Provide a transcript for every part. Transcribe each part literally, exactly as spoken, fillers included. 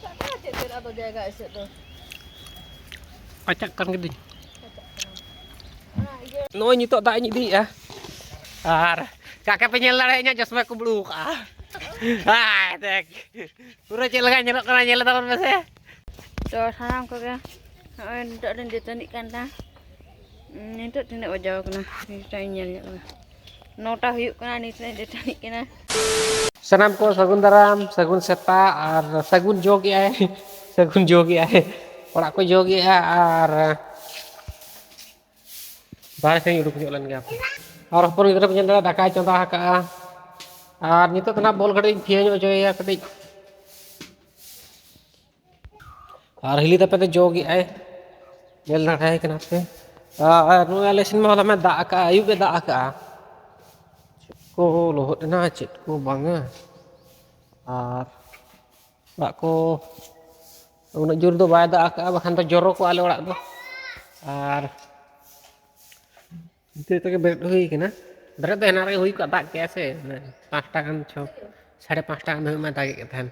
ᱪᱮᱫ ᱛᱮ ᱟᱫᱚ ᱡᱟᱭᱜᱟ ᱮᱥᱮᱫ ᱫᱚ? ᱟᱪᱟᱜ ᱠᱟᱱ ᱜᱤᱫᱟᱹᱧ᱾ ᱱᱚᱜᱼᱚᱭ ᱱᱤᱛᱚᱜ ᱫᱟᱜ ᱤᱧ ᱤᱫᱤᱭᱮᱫᱼᱟ᱾ ᱟᱨ ᱠᱟᱠᱟ ᱯᱮ ᱧᱮᱞ ᱫᱟᱲᱮᱭᱟᱜᱼᱟ, ᱤᱧᱟᱹᱜ ᱪᱚᱥᱢᱟ ᱠᱩᱢᱵᱽᱲᱩ ᱟᱠᱟᱫᱼᱟ᱾ ᱦᱟᱭ ᱫᱮᱠ, ᱯᱩᱨᱟᱹ ᱪᱮᱫ ᱞᱮᱠᱟ ᱧᱮᱞᱚᱜ ᱠᱟᱱᱟ, ᱧᱮᱞ ᱛᱟᱵᱚᱱ ᱯᱮᱥᱮ᱾ ᱛᱚ ᱥᱟᱱᱟᱢ ᱠᱚᱜᱮ ᱱᱚᱜᱼᱚᱭ ᱱᱤᱛᱚᱜ ᱞᱤᱧ ᱫᱟᱹᱛᱟᱹᱱᱤᱜ ᱠᱟᱱᱟ᱾ ᱱᱤᱛᱚᱜ ᱛᱤᱱᱟᱹᱜ ᱵᱟᱡᱟᱣ ᱠᱟᱱᱟ? ᱱᱤᱛᱚᱜ ᱤᱧ ᱧᱮᱞ ᱧᱚᱜ ᱞᱮᱜᱮ᱾ ᱱᱚᱴᱟ ᱦᱩᱭᱩᱜ ᱠᱟᱱᱟ, ᱱᱤᱛ ᱞᱤᱧ ᱫᱟᱹᱛᱟᱹᱱᱤᱜ ᱠᱟᱱᱟ᱾ ᱥᱟᱱᱟᱢ ᱠᱚ ᱥᱟᱹᱜᱩᱱ ᱫᱟᱨᱟᱢ, ᱥᱟᱹᱜᱩᱱ ᱥᱮᱛᱟᱜ ᱟᱨ ᱥᱟᱹᱜᱩᱱ ᱡᱚᱜᱮᱜᱼᱟᱭ, ᱥᱟᱹᱜᱩᱱ ᱡᱚᱜᱮᱜᱼᱟᱭ᱾ ᱚᱲᱟᱜ ᱠᱚ ᱡᱚᱜᱮᱜᱼᱟ ᱟᱨ ᱵᱟᱦᱨᱮ ᱥᱮᱫ ᱤᱧ ᱩᱰᱩᱠ ᱧᱚᱜ ᱞᱮᱱ ᱜᱮ ᱦᱟᱯᱮ᱾ ᱟᱨ ᱦᱚᱯᱚᱱ ᱜᱤᱫᱽᱨᱟᱹ ᱯᱮ ᱧᱮᱞ ᱫᱟᱲᱮᱭᱟᱜᱼᱟ, ᱫᱟᱠᱟᱭ ᱪᱚᱸᱫᱟ ᱟᱠᱟᱜᱼᱟ᱾ ᱟᱨ ᱱᱤᱛᱚᱜ ᱫᱚ ᱱᱟᱜ ᱵᱚᱞ ᱠᱟᱹᱴᱤᱡ ᱤᱧ ᱛᱷᱤᱭᱟᱹ ᱧᱚᱜ ᱦᱚᱪᱚᱭᱮᱭᱟ ᱠᱟᱹᱴᱤᱡ᱾ ᱟᱨ ᱦᱤᱞᱤ ᱛᱟᱯᱮ ᱫᱚ ᱡᱚᱜᱮᱜᱼᱟᱭ, ᱧᱮᱞ ᱫᱟᱲᱮᱭᱟᱭ ᱠᱟᱱᱟ ᱯᱮ᱾ ᱟᱨ ᱱᱚᱜᱼᱚᱭ ᱟᱞᱮ ᱥᱮᱱ ᱢᱟ ᱦᱚᱞᱟ ᱢᱟ ᱫᱟᱜ ᱟᱠᱟᱜᱼᱟ, ᱟᱹᱭᱩᱵ ᱮ ᱫᱟᱜ ᱟᱠᱟᱜᱼᱟ᱾ ᱪᱮᱫ ᱠᱚ ᱞᱚᱦᱚᱫ ᱮᱱᱟ, ᱪᱮᱫ ᱠᱚ ᱵᱟᱝᱟ᱾ ᱟᱨ ᱫᱟᱜ ᱠᱚ ᱩᱱᱟᱹᱜ ᱡᱳᱨ ᱫᱚ ᱵᱟᱭ ᱫᱟᱜ ᱟᱠᱟᱜᱼᱟ, ᱵᱟᱠᱷᱟᱱ ᱫᱚ ᱡᱚᱨᱚ ᱠᱚᱜᱼᱟ ᱟᱞᱮ ᱚᱲᱟᱜ ᱫᱚ᱾ ᱟᱨ ᱱᱤᱛᱚᱜ ᱜᱮ ᱵᱮᱨᱮᱫ ᱦᱩᱭ ᱠᱟᱱᱟ᱾ ᱵᱮᱨᱮᱫ ᱫᱚ ᱮᱱᱟᱝ ᱨᱮᱜᱮ ᱦᱩᱭ ᱠᱚᱜᱼᱟ, ᱫᱟᱜ ᱠᱮᱜᱼᱟ ᱥᱮ, ᱢᱟᱱᱮ ᱯᱟᱸᱪᱴᱟ ᱜᱟᱱ, ᱪᱷᱚ, ᱥᱟᱲᱮ ᱯᱟᱸᱪᱴᱟ ᱜᱟᱱ ᱫᱷᱟᱹᱵᱤᱡ ᱢᱟ ᱫᱟᱜᱮᱫ ᱠᱟᱱ ᱛᱟᱦᱮᱱ᱾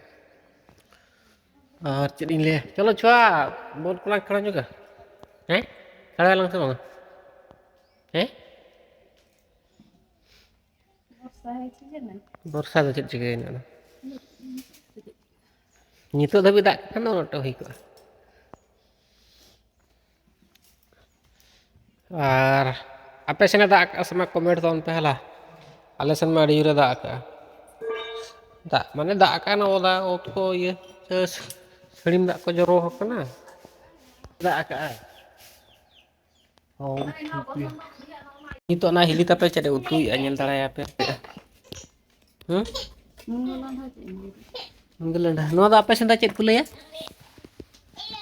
ᱟᱨ ᱪᱮᱫ ᱤᱧ ᱞᱟᱹᱭᱟ, ᱪᱚᱞᱚ ᱪᱷᱩᱣᱟ, ᱵᱚᱞ ᱠᱚᱞᱟᱝ ᱠᱷᱮᱞᱟ ᱧᱚᱜᱟ᱾ ᱦᱮᱸ, ᱠᱷᱮᱞᱟ ᱭᱟᱞᱟᱝ ᱥᱮ ᱵᱟᱝᱟ? ᱦᱮᱸ, ᱵᱚᱨᱥᱟ ᱫᱚ ᱪᱮᱫ ᱪᱤᱠᱟᱹᱭᱮᱱᱟ ᱟᱫᱚ? ᱱᱤᱛᱚᱜ ᱫᱷᱟᱹᱵᱤᱡ ᱫᱟᱜ ᱠᱮᱫ ᱠᱷᱟᱱ ᱫᱚ ᱩᱱᱟᱹᱜ ᱴᱟ ᱦᱩᱭ ᱠᱚᱜᱼᱟ᱾ ᱟᱨ ᱟᱯᱮ ᱥᱮᱱᱮ ᱫᱟᱜ ᱠᱟᱜᱼᱟ ᱥᱮ ᱵᱟᱝ, comment ᱛᱟᱵᱚᱱ ᱯᱮ ᱦᱟᱞᱟ᱾ ᱟᱞᱮ ᱥᱮᱱ ᱢᱟ ᱟᱹᱰᱤ ᱡᱳᱨᱮ ᱫᱟᱜ ᱠᱟᱜᱼᱟ᱾ ᱫᱟᱜ ᱢᱟᱱᱮ ᱫᱟᱜ ᱠᱟᱜᱼᱟ, ᱱᱚᱣᱟ ᱫᱟᱜ ᱚᱛ ᱠᱚ ᱤᱭᱟᱹ, ᱥᱟᱹᱲᱤᱢ ᱫᱟᱜ ᱠᱚ ᱡᱚᱨᱚ ᱟᱠᱟᱱᱟ, ᱫᱟᱜ ᱠᱟᱜᱼᱟᱭ᱾ ᱦᱚᱸ, ᱱᱤᱛᱚᱜ ᱚᱱᱟ ᱦᱤᱞᱤ ᱛᱟᱯᱮ ᱪᱮᱫ ᱮ ᱩᱛᱩᱭᱮᱫᱼᱟ, ᱧᱮᱞ ᱫᱟᱲᱮᱭᱟᱯᱮ᱾ ᱦᱩᱸ? ᱢᱩᱱᱜᱟᱹ ᱞᱟᱸᱰᱷᱟ᱾ ᱱᱚᱣᱟ ᱫᱚ ᱟᱯᱮ ᱥᱮᱱ ᱫᱚ ᱪᱮᱫ ᱠᱚ ᱞᱟᱹᱭᱟ?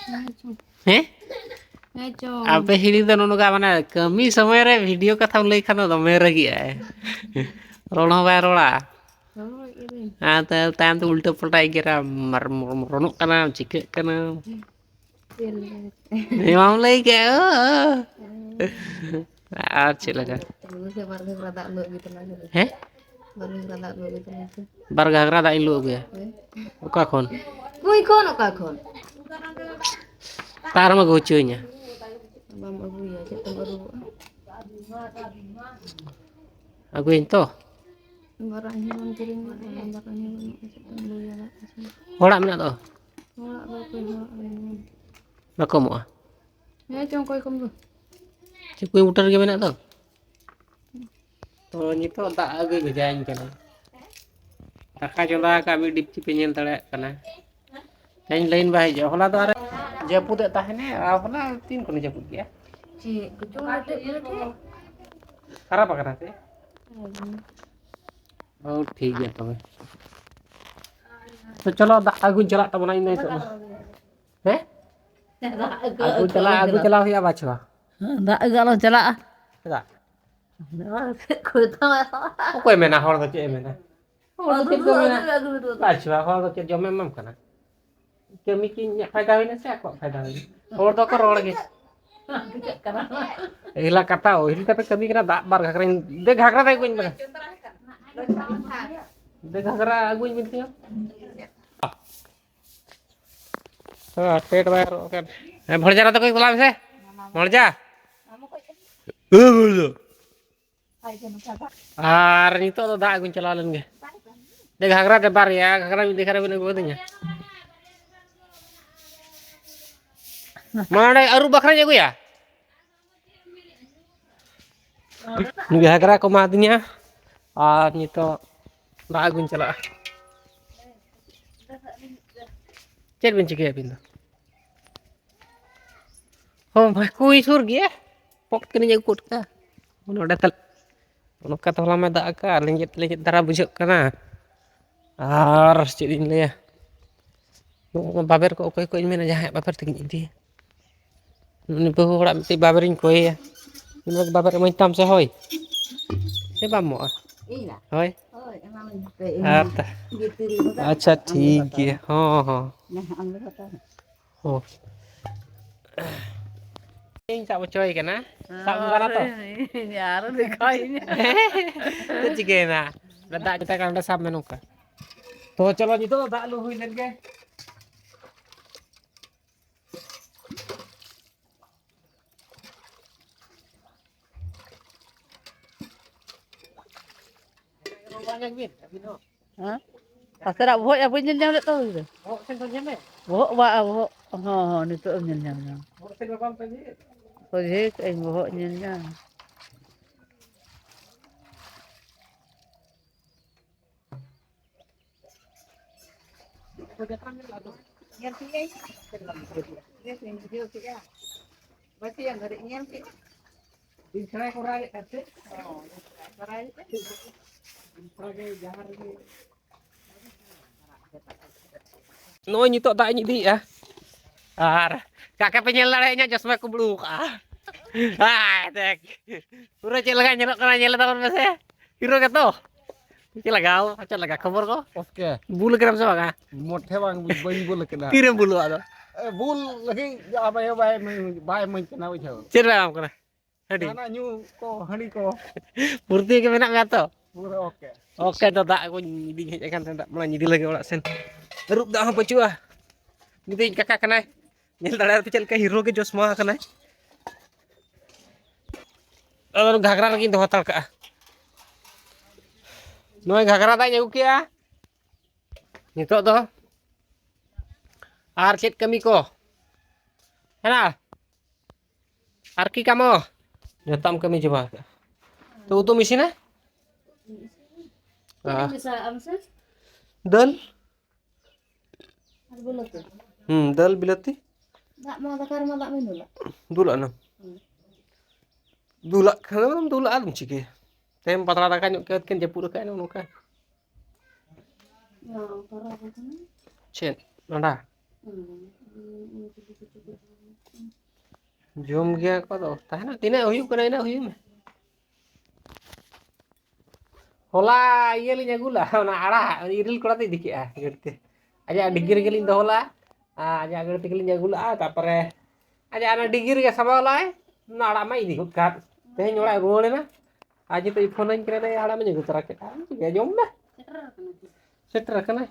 ᱦᱮᱸ ᱪᱚᱝ᱾ ᱦᱮᱸ ᱪᱚᱝ᱾ ᱟᱯᱮ ᱦᱤᱲᱤᱧ ᱫᱚ ᱱᱚᱜᱼᱚ ᱱᱚᱝᱠᱟ, ᱢᱟᱱᱮ ᱠᱟᱹᱢᱤ ᱥᱚᱢᱚᱭ ᱨᱮ video ᱠᱟᱛᱷᱟᱢ ᱞᱟᱹᱭ ᱠᱷᱟᱱ ᱫᱚ ᱫᱚᱢᱮ ᱨᱟᱹᱜᱤᱜᱼᱟᱭ᱾ ᱨᱚᱲ ᱦᱚᱸ ᱵᱟᱭ ᱨᱚᱲᱟ᱾ ᱨᱚᱲᱮᱫ ᱜᱮᱭᱟᱹᱧ᱾ ᱟᱨ ᱛᱟᱭᱚᱢ, ᱛᱟᱭᱚᱢ ᱛᱮ ᱩᱞᱴᱟᱹ ᱯᱟᱞᱴᱟ ᱮᱜᱮᱨᱟ, ᱢᱟᱨ-, ᱢᱚᱨ-, ᱨᱚᱱᱚᱜ ᱠᱟᱱᱟ, ᱪᱤᱠᱟᱹᱜ ᱠᱟᱱᱟ᱾ ᱪᱮᱫ ᱞᱟᱹᱭ? ᱮᱢᱟᱢ ᱞᱟᱹᱭ ᱠᱮᱫ, ᱳ, ᱳ᱾ ᱟᱨ ᱪᱮᱫ ᱞᱮᱠᱟ? ᱛᱚᱵᱮ ᱥᱮ ᱵᱟᱨ ᱜᱷᱟᱜᱽᱨᱟ ᱫᱟᱜ ᱞᱩ ᱟᱹᱜᱩᱭ ᱛᱟᱞᱟᱝ ᱢᱮ᱾ ᱦᱮᱸ? ᱵᱟᱨ ᱜᱷᱟᱜᱽᱨᱟ ᱫᱟᱜ ᱞᱩ ᱟᱹᱜᱩᱭ ᱛᱟᱞᱟᱝ ᱢᱮ᱾ ᱵᱟᱨ ᱜᱷᱟᱜᱽᱨᱟ ᱫᱟᱜ ᱤᱧ ᱞᱩ ᱟᱹᱜᱩᱭᱟ? ᱦᱳᱭ᱾ ᱚᱠᱟ ᱠᱷᱚᱱ? ᱠᱷᱚᱱ ᱚᱠᱟ ᱠᱷᱚᱱ? ᱛᱟᱨ ᱢᱟ ᱟᱹᱜᱩ ᱦᱚᱪᱚᱭᱤᱧᱟ᱾ ᱵᱟᱢ ᱟᱹᱜᱩᱭᱟ, ᱪᱮᱫ ᱛᱮᱢ ᱟᱹᱨᱩᱵᱚᱜᱼᱟ? ᱟᱹᱜᱩᱭᱟᱹᱧ ᱛᱚ᱾ ᱢᱟᱨᱟᱝ ᱦᱚᱸ ᱵᱟᱢ ᱠᱤᱨᱤᱧ ᱞᱮᱫᱼᱟ, ᱢᱟᱨᱟᱝ ᱦᱚᱸ ᱵᱟᱹᱱᱩᱜᱼᱟ, ᱪᱮᱫ ᱛᱮᱢ ᱞᱩᱭᱟ ᱫᱟᱜ ᱠᱚ? ᱦᱚᱲᱟᱜ ᱢᱮᱱᱟᱜ ᱫᱚ᱾ ᱦᱚᱲᱟᱜ ᱫᱚ ᱚᱠᱚᱭ ᱦᱚᱲᱟᱜ ᱨᱮ ᱢᱮᱱᱟᱜᱼᱟ? ᱵᱟᱠᱚ ᱮᱢᱚᱜᱼᱟ᱾ ᱦᱮᱸ ᱪᱚᱝ, ᱚᱠᱚᱭ ᱠᱚᱢ ᱫᱚ? ᱪᱮᱫ ᱠᱚ ᱵᱩᱴᱟᱹ ᱨᱮᱜᱮ ᱢᱮᱱᱟᱜ ᱫᱚ᱾ ᱛᱚ ᱱᱤᱛᱚᱜ ᱫᱟᱜ ᱟᱹᱜᱩᱭ ᱵᱷᱮᱡᱟᱭᱟᱹᱧ ᱠᱟᱱᱟ᱾ ᱫᱟᱠᱟ ᱪᱚᱸᱫᱟ ᱟᱠᱟᱫ ᱢᱤᱫ ᱰᱤᱯᱪᱤ ᱯᱮ ᱧᱮᱞ ᱫᱟᱲᱮᱭᱟᱜ ᱠᱟᱱᱟ᱾ ᱛᱮᱦᱮᱧ ᱞᱟᱭᱤᱱ ᱵᱟᱭ ᱦᱤᱡᱩᱜᱼᱟ᱾ ᱦᱚᱞᱟ ᱫᱚ ᱟᱨ ᱡᱟᱹᱯᱩᱫ ᱮᱫ ᱛᱟᱦᱮᱱᱮ, ᱟᱨ ᱦᱚᱞᱟ ᱛᱤᱱ ᱠᱷᱚᱱᱮ ᱡᱟᱹᱯᱩᱫ ᱠᱮᱜᱼᱟ? ᱪᱮᱫ ᱠᱚᱪᱚᱝ ᱞᱮᱴᱮᱡ ᱯᱮᱴᱮᱡ᱾ ᱠᱷᱟᱨᱟᱯ ᱟᱠᱟᱱᱟ ᱥᱮ? ᱦᱮᱸ᱾ ᱚ, ᱴᱷᱤᱠ ᱜᱮᱭᱟ ᱛᱚᱵᱮ᱾ ᱛᱚ ᱪᱚᱞᱚ, ᱫᱟᱜ ᱟᱹᱜᱩᱧ ᱪᱟᱞᱟᱜ ᱛᱟᱵᱚᱱᱟ ᱤᱧ ᱫᱚ ᱱᱤᱛᱚᱜ ᱫᱚ᱾ ᱦᱮᱸ? ᱫᱟᱜ ᱟᱹᱜᱩ, ᱟᱹᱜᱩ ᱟᱹᱜᱩ, ᱪᱟᱞᱟᱜ, ᱟᱹᱜᱩ ᱟᱹᱜᱩ ᱪᱟᱞᱟᱜ᱾ ᱪᱟᱞᱟᱣ ᱦᱩᱭᱩᱜᱼᱟ ᱵᱟᱪᱷᱣᱟ᱾ ᱦᱮᱸ, ᱫᱟᱜ ᱟᱹᱜᱩ ᱟᱞᱚᱢ ᱪᱟᱞᱟᱜᱼᱟ᱾ ᱪᱮᱫᱟᱜ? ᱚᱠᱚᱭ ᱢᱮᱱᱟ? ᱦᱚᱲ ᱫᱚ ᱪᱮᱫ ᱮ ᱢᱮᱱᱟ? ᱦᱚᱲ ᱫᱚ ᱪᱮᱫ ᱠᱚ ᱢᱮᱱᱟ? ᱟᱪᱪᱷᱟ, ᱦᱚᱲ ᱫᱚ ᱪᱮᱫ ᱡᱚᱢᱮᱢ ᱮᱢᱟᱢ ᱠᱟᱱᱟ? ᱠᱟᱹᱢᱤ ᱠᱤᱧ ᱤᱧᱟᱹᱜ ᱯᱷᱟᱭᱫᱟ ᱦᱩᱭᱱᱟ ᱥᱮ ᱟᱠᱚᱣᱟᱜ ᱯᱷᱟᱭᱫᱟ ᱦᱩᱭᱱᱟ? ᱦᱚᱲ ᱫᱚᱠᱚ ᱨᱚᱲ ᱜᱮ᱾ ᱮᱞᱟ ᱠᱟᱛᱷᱟ ᱚᱦᱤᱞ ᱠᱟᱛᱮ ᱠᱟᱹᱢᱤ ᱠᱟᱱᱟ, ᱫᱟᱜ ᱵᱟᱨ ᱜᱷᱟᱜᱽᱨᱟᱧ ᱫᱮ ᱜᱷᱟᱜᱽᱨᱟ ᱫᱟᱭ ᱜᱚᱧ ᱢᱮ᱾ ᱫᱮ ᱜᱷᱟᱜᱽᱨᱟ ᱟᱹᱜᱩᱧ ᱢᱮ ᱛᱤᱧ᱾ ᱦᱮᱸ, ᱯᱮᱴ ᱵᱟᱭ ᱨᱚᱜ ᱠᱟᱱ᱾ ᱦᱮᱸ, ᱵᱷᱚᱲᱡᱟ ᱨᱟᱛᱟ ᱠᱚ ᱪᱟᱞᱟᱜ ᱢᱮᱥᱮ᱾ ᱵᱷᱚᱲᱡᱟ᱾ ᱟᱨ ᱱᱤᱛᱚᱜ ᱫᱚ ᱫᱟᱜ ᱟᱹᱜᱩᱧ ᱪᱟᱞᱟᱣ ᱞᱮᱱ ᱜᱮ᱾ ᱫᱮ ᱜᱷᱟᱜᱽᱨᱟ ᱫᱮ ᱵᱟᱨᱭᱟ, ᱜᱷᱟᱜᱽᱨᱟ ᱢᱤᱫ ᱫᱮᱠᱷᱟ ᱨᱮᱵᱮᱱ ᱟᱹᱜᱩ ᱟᱹᱫᱤᱧᱟ᱾ ᱢᱟ ᱚᱸᱰᱮ ᱟᱹᱨᱩᱵ ᱵᱟᱠᱷᱨᱟᱧ ᱟᱹᱜᱩᱭᱟ᱾ ᱢᱤᱫ ᱜᱷᱟᱜᱽᱨᱟ ᱠᱚ ᱮᱢᱟᱫᱤᱧᱟ ᱟᱨ ᱱᱤᱛᱚᱜ ᱫᱟᱜ ᱟᱹᱜᱩᱧ ᱪᱟᱞᱟᱜᱼᱟ᱾ ᱪᱮᱫ ᱵᱤᱱ ᱪᱤᱠᱟᱹᱭᱟ ᱟᱹᱵᱤᱱ ᱫᱚ? ᱦᱚᱸ, ᱵᱷᱟᱭ, ᱠᱩᱸᱭ ᱥᱩᱨ ᱜᱮᱭᱟ, ᱯᱚᱠ ᱛᱮᱞᱤᱧ ᱟᱹᱜᱩ ᱜᱚᱫ ᱠᱟᱜᱼᱟ᱾ ᱱᱚᱰᱮ ᱛᱟᱞᱮ ᱱᱚᱝᱠᱟ ᱛᱚ ᱦᱚᱞᱟ ᱢᱟᱭ ᱫᱟᱜ ᱟᱠᱟᱫ, ᱞᱮᱸᱡᱮᱫ ᱞᱮᱸᱡᱮᱫ ᱫᱷᱟᱨᱟ ᱵᱩᱡᱷᱟᱹᱜ ᱠᱟᱱᱟ᱾ ᱟᱨ ᱪᱮᱫ ᱤᱧ ᱞᱟᱹᱭᱟ, ᱱᱚᱣᱟ ᱵᱟᱵᱮᱨ ᱠᱚ ᱚᱠᱚᱭ ᱠᱚᱧ ᱢᱮᱱᱟ, ᱡᱟᱦᱟᱸᱭᱟᱜ ᱵᱟᱵᱮᱨ ᱛᱮᱜᱮᱧ ᱤᱫᱤᱭᱟ᱾ ᱩᱱᱤ ᱵᱟᱹᱦᱩ ᱦᱚᱲᱟᱜ ᱢᱤᱫᱴᱤᱡ ᱵᱟᱵᱮᱨᱤᱧ ᱠᱚᱭᱮᱭᱟ, ᱩᱱᱤ ᱵᱟᱵᱮᱨ ᱤᱢᱟᱹᱧ ᱛᱟᱢ ᱥᱮ ᱦᱳᱭ, ᱥᱮ ᱵᱟᱢ ᱮᱢᱚᱜᱼᱟ? ᱤᱧ ᱞᱟ? ᱦᱳᱭ᱾ ᱦᱳᱭ, ᱮᱢᱟᱢᱟᱹᱧ ᱦᱟᱯᱮ, ᱤᱧ ᱟᱨ ᱛᱟ-, ᱜᱤᱛᱤᱞ ᱜᱚᱫᱟ, ᱟᱪᱪᱷᱟ, ᱟᱢ ᱫᱚ ᱴᱷᱤᱠ ᱦᱟᱛᱟᱣ ᱜᱮᱭᱟ᱾ ᱢᱮ᱾ ᱦᱚᱸ, ᱦᱚᱸ᱾ ᱱᱮ, ᱟᱢ ᱫᱚ ᱦᱟᱛᱟᱣ ᱢᱮ᱾ ᱦᱚᱸ᱾ ᱤᱧ ᱥᱟᱵ ᱦᱚᱪᱚᱭ ᱠᱟᱱᱟ᱾ ᱥᱟᱵ ᱦᱚᱸ ᱜᱟᱱᱚᱜ ᱛᱚ? ᱦᱳᱭ, ᱦᱳᱭ, ᱟᱨᱚ ᱫᱮᱠᱷᱟᱣᱤᱧ ᱢᱮ᱾ ᱪᱮᱫ ᱪᱤᱠᱟᱹᱭᱮᱱᱟ? ᱫᱟᱜ ᱡᱮᱴᱟ ᱠᱟᱱᱟ, ᱚᱸᱰᱮ ᱥᱟᱵ ᱢᱮ ᱱᱚᱝᱠᱟ᱾ ᱛᱚ, ᱪᱚᱞᱚ, ᱱᱤᱛᱚᱜ ᱫᱚ ᱫᱟᱜ ᱞᱩ ᱦᱩᱭ ᱞᱮᱱ ᱜᱮ᱾ ᱦᱮᱸ? ᱟᱥᱮᱨᱟᱜ ᱵᱚᱦᱚᱜ ᱭᱟ ᱵᱟᱹᱧ ᱧᱮᱞ ᱧᱟᱢ ᱞᱮᱫ ᱛᱟᱢᱟ ᱜᱤᱫᱽᱨᱟᱹ? ᱵᱚᱦᱚᱜ ᱥᱮᱫ ᱫᱚ ᱧᱮᱞ ᱢᱮ᱾ ᱵᱚᱦᱚᱜ ᱵᱟ, ᱵᱚᱦᱚᱜ, ᱦᱚᱸ, ᱦᱚᱸ, ᱱᱤᱛᱚᱜ ᱮᱢ ᱧᱮᱞ ᱧᱟᱢ ᱧᱟᱢ᱾ ᱵᱚᱦᱚᱜ ᱥᱮᱫ ᱫᱚ ᱵᱟᱢ ᱛᱟᱸᱜᱤ? ᱥᱚᱡᱷᱮ ᱠᱟᱜ ᱟᱹᱧ ᱵᱚᱦᱚᱜ ᱧᱮᱞ ᱧᱟᱢ᱾ ᱧᱮᱞ ᱠᱮᱜᱼᱟᱹᱧ᱾ ᱵᱮᱥ ᱤᱧ ᱵᱩᱡᱷᱟᱹᱣ ᱠᱮᱜᱼᱟ᱾ ᱵᱟᱹᱥᱤᱭᱟᱹᱢ ᱫᱷᱟᱹᱨᱤᱡ ᱧᱮᱞ ᱠᱮᱜᱼᱟ᱾ ᱤᱧ ᱥᱮᱬᱟᱭ ᱠᱚᱨᱟᱣ ᱮᱫ ᱠᱟᱱ ᱛᱮ᱾ ᱦᱚᱸ, ᱥᱮᱬᱟᱭ ᱠᱮᱫ᱾ ᱚᱱᱠᱟ ᱜᱮ ᱡᱟᱦᱟᱸ ᱨᱮᱜᱮ ᱱᱚᱜᱼᱚᱭ ᱱᱤᱛᱚᱜ ᱫᱟᱜ ᱤᱧ ᱤᱫᱤᱭᱮᱫᱼᱟ᱾ ᱟᱨ ᱠᱟᱠᱟ ᱯᱮ ᱧᱮᱞ ᱫᱟᱲᱮᱭᱟᱜᱼᱟ, ᱤᱧᱟᱹᱜ ᱪᱚᱥᱢᱟ ᱠᱩᱢᱵᱽᱲᱩ ᱟᱠᱟᱫᱼᱟ᱾ ᱦᱟᱭ ᱫᱮᱠ, ᱯᱩᱨᱟᱹ ᱪᱮᱫ ᱞᱮᱠᱟ ᱧᱮᱞᱚᱜ ᱠᱟᱱᱟ, ᱧᱮᱞ ᱛᱟᱵᱚᱱ ᱢᱮᱥᱮ᱾ ᱦᱤᱨᱳ ᱜᱮᱛᱚ? ᱪᱮᱫ ᱞᱮᱠᱟ? ᱪᱮᱫ ᱞᱮᱠᱟ ᱠᱷᱚᱵᱚᱨ ᱠᱚ? ᱳᱠᱮ᱾ ᱵᱩᱞ ᱠᱟᱱᱟᱢ ᱥᱮ ᱵᱟᱝᱟ? ᱢᱚᱴᱷᱮ ᱵᱟᱝ, ᱵᱟᱹᱧ ᱵᱩᱞ ᱠᱟᱱᱟ᱾ ᱛᱤᱨᱮᱢ ᱵᱩᱞᱩᱜᱼᱟ ᱟᱫᱚ? ᱮ, ᱵᱩᱞ ᱞᱟᱹᱜᱤᱫ ᱟᱯᱮ ᱦᱚᱸ ᱵᱟᱭ ᱤᱢᱟᱹᱧ, ᱵᱟᱭ ᱤᱢᱟᱹᱧ ᱠᱟᱱᱟ, ᱵᱩᱡᱷᱟᱹᱣ᱾ ᱪᱮᱫ ᱵᱟᱭ ᱮᱢᱟᱢ ᱠᱟᱱᱟ? ᱦᱟᱺᱰᱤ? ᱡᱟᱦᱟᱱᱟᱜ ᱧᱩ ᱠᱚ, ᱦᱟᱺᱰᱤ ᱠᱚ᱾ ᱯᱷᱩᱨᱛᱤ ᱜᱮ ᱢᱮᱱᱟᱜ ᱢᱮᱭᱟ ᱛᱚ? ᱯᱩᱨᱟᱹ ᱳᱠᱮ᱾ ᱳᱠᱮ, ᱫᱚ ᱫᱟᱜ ᱠᱚᱧ ᱤᱫᱤᱧ ᱦᱮᱡ ᱟᱠᱟᱱ ᱛᱟᱦᱮᱸᱫ, ᱫᱟᱜ ᱢᱟᱲᱟᱝ ᱤᱫᱤ ᱞᱟᱹᱜᱤᱫ ᱚᱲᱟᱜ ᱥᱮᱱ᱾ ᱟᱹᱨᱩᱵ ᱫᱟᱜ ᱦᱚᱸ ᱵᱟᱹᱪᱩᱜᱼᱟ᱾ ᱡᱩᱫᱤ ᱤᱧ ᱠᱟᱠᱟ ᱠᱟᱱᱟᱭ, ᱧᱮᱞ ᱫᱟᱲᱮᱭᱟᱜᱼᱟ ᱯᱮ ᱪᱮᱫ ᱞᱮᱠᱟ ᱦᱤᱨᱳ ᱜᱮ ᱪᱚᱥᱢᱟ ᱟᱠᱟᱱᱟᱭ᱾ ᱟᱫᱚ ᱜᱷᱟᱜᱽᱨᱟ ᱨᱮᱜᱮᱧ ᱫᱚᱦᱚ ᱦᱟᱛᱟᱲ ᱠᱟᱜᱼᱟ᱾ ᱱᱚᱜᱼᱚᱭ ᱜᱷᱟᱜᱽᱨᱟ ᱫᱟᱜ ᱤᱧ ᱟᱹᱜᱩ ᱠᱮᱜᱼᱟ᱾ ᱱᱤᱛᱚᱜ ᱫᱚ ᱟᱨ ᱪᱮᱫ ᱠᱟᱹᱢᱤ ᱠᱚ ᱦᱮᱱᱟᱜᱼᱟ? ᱟᱨ ᱠᱤ ᱠᱟᱢᱚ? ᱡᱚᱛᱚᱢ ᱠᱟᱹᱢᱤ ᱪᱟᱵᱟ ᱟᱠᱟᱫᱼᱟ᱾ ᱛᱚ ᱩᱛᱩᱢ ᱤᱥᱤᱱᱟ? ᱪᱮᱫ ᱮᱢ ᱢᱮᱥᱟᱣᱟᱜᱼᱟ ᱢᱟᱥᱮ? ᱫᱟᱹᱞ᱾ ᱟᱨ ᱵᱤᱞᱟᱹᱛᱤ? ᱦᱩᱸ, ᱫᱟᱹᱞ ᱵᱤᱞᱟᱹᱛᱤ᱾ ᱫᱟᱜ ᱢᱟ ᱫᱟᱠᱟ ᱨᱮᱢᱟ ᱫᱟᱜ ᱢᱟᱹᱧ ᱫᱩᱞᱟᱜ᱾ ᱫᱩᱞᱟᱜ ᱱᱟ? ᱦᱩᱸ᱾ ᱫᱩᱞᱟᱜ ᱠᱷᱟᱱᱮᱢ ᱫᱩᱞᱟᱜᱼᱟ, ᱟᱫᱚᱢ ᱪᱤᱠᱟᱹᱭᱟ? ᱛᱮᱦᱮᱧ ᱯᱟᱛᱲᱟ ᱫᱟᱠᱟ ᱧᱚᱜ ᱠᱮᱫ ᱠᱷᱟᱱ ᱡᱟᱹᱯᱩᱫ ᱟᱠᱟᱫ ᱱᱚᱜᱼᱚ ᱱᱚᱝᱠᱟ᱾ ᱚ, ᱯᱟᱨᱟ ᱟᱠᱟᱱᱟ᱾ ᱪᱮᱫ? ᱰᱟᱸᱰᱟ? ᱦᱩᱸ᱾ ᱡᱚᱢ ᱜᱮᱭᱟ ᱠᱚ ᱟᱫᱚ᱾ ᱛᱟᱦᱮᱱᱟ, ᱛᱤᱱᱟᱹᱜ ᱦᱩᱭᱩᱜ ᱠᱟᱱᱟ ᱤᱱᱟᱹᱜ ᱦᱩᱭᱩᱜ ᱢᱮ᱾ ᱦᱚᱞᱟ ᱤᱭᱟᱹ ᱞᱤᱧ ᱟᱹᱜᱩ ᱞᱟᱜᱼᱟ, ᱚᱱᱟ ᱟᱲᱟᱜ ᱤᱨᱤᱞ ᱠᱚᱲᱟ ᱛᱮ ᱤᱫᱤ ᱠᱮᱜᱼᱟ ᱜᱟᱹᱰᱤ ᱛᱮ᱾ ᱟᱡᱟᱜ ᱰᱤᱜᱽᱜᱤ ᱨᱮᱜᱮ ᱞᱤᱧ ᱫᱚᱦᱚ ᱞᱟᱜᱼᱟ᱾ ᱟᱨ ᱟᱡᱟᱜ ᱜᱟᱹᱰᱤ ᱛᱮᱜᱮ ᱞᱤᱧ ᱟᱹᱜᱩ ᱞᱟᱜᱼᱟ᱾ ᱛᱟᱨᱯᱚᱨᱮ ᱟᱡᱟᱜ ᱚᱱᱟ ᱰᱤᱜᱽᱜᱤ ᱨᱮᱜᱮ ᱥᱟᱢᱵᱟᱣ ᱞᱟᱜᱼᱟᱭ, ᱚᱱᱟ ᱟᱲᱟᱜ ᱢᱟᱭ ᱤᱫᱤ ᱜᱚᱫ ᱠᱟᱜ᱾ ᱛᱮᱦᱮᱧ ᱚᱲᱟᱜ ᱮ ᱨᱩᱣᱟᱹᱲ ᱮᱱᱟ᱾ ᱟᱨ ᱱᱤᱛᱚᱜ ᱤᱧ ᱯᱷᱳᱱ ᱟᱹᱧ ᱠᱟᱱᱟ, "ᱞᱟᱹᱭ, ᱟᱲᱟᱜ ᱢᱟᱧ ᱟᱹᱜᱩ ᱛᱚᱨᱟ ᱠᱮᱫᱼᱟ, ᱪᱤᱠᱟᱹ ᱡᱚᱢ ᱢᱮ?" ᱥᱮᱴᱮᱨ ᱟᱠᱟᱱᱟᱭ᱾ ᱥᱮᱴᱮᱨ ᱟᱠᱟᱱᱟᱭ᱾